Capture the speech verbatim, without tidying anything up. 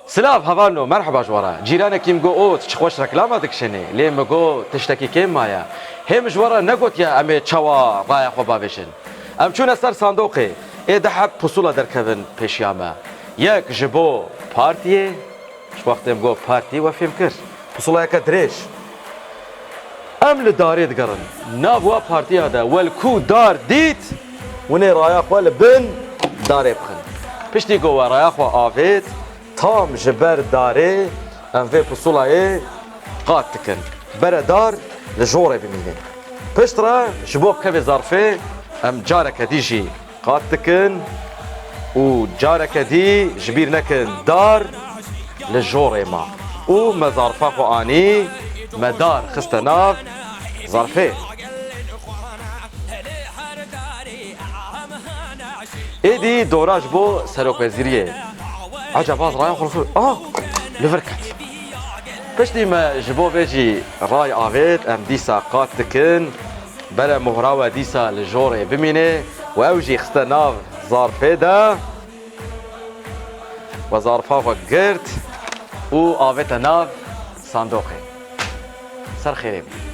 Silav hevalno, merheba ji we re. Cîranekî min got, "O, tu çi xweş reklama dikişînî." Lê min got, "Tiştekî kêm maye." Hê min ji we re negotiye em ê çawa raya xwe bavêjin. Em çûne ser sandoqê. Ê du heb pusula derkevin pêşiya me. Yek ji bo partiyê, ji wextê min got partî we fêm kir. Pusulayeke dirêj. Em li darê digerin. Nav wa partiya de we li ku dar dît, hûn ê raya xwe li bin darê bixin. Piştî ku we raya xwe avêt, tam ji ber darê em vê pusulayê qat dikin. Bere dar li jorê bimîne. Piştre ji bo bikeve zarfê em careke dî jî qat dikin û careke dî ji bîr nekin dar li jorê ma. Û me zarfa xwe anî, me dar xiste nav zarfê. Êdî dora ji bo serokwezîriyê. Ecebaz raya xwe li vir, ah, li vir ket. Piştî me ji bo vê jî ray avêt, em dîsa qat dikin. Bere mohra we dîsa li jorê bimîne û ew jî xiste nav zarfê de. We zarfa xwe girt û avête nav sandoqê. Ser xêrê bî.